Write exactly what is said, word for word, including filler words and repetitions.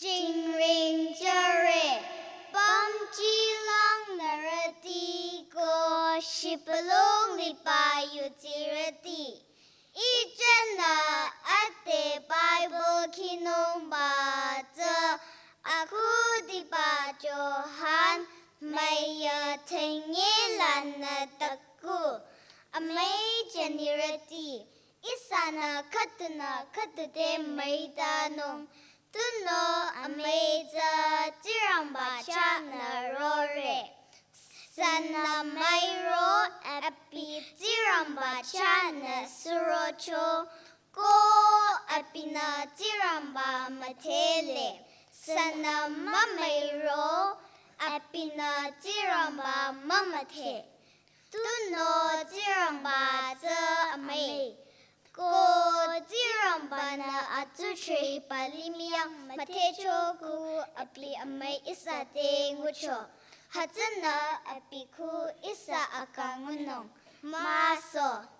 Jingring jüre, pümji langnürüti ko shibülung liba yuzirüti. Ijenü ade Bible khinungba tsü akhudiba Johan müya thenye lanü taku. Amüi jünirüti, ihsanü khüdunü khüdu te müitanung. Tunüo amüi tsü Tsingrangba chahnü rore. Sünü müiro abi Tsingrangba chahnü surocho ko abinü Tsingrangba müdhele. Sünü mümüiro abinü Tsingrangba mümüdhe. Tunüo Tsingrangba tsü amüi. Ko Tsingrangba-nü atsuchehba limih yang müdhecho ku abi amüi ihsa te ngucho. Hütsünü abi ku ihsa akang ngunung. Maso.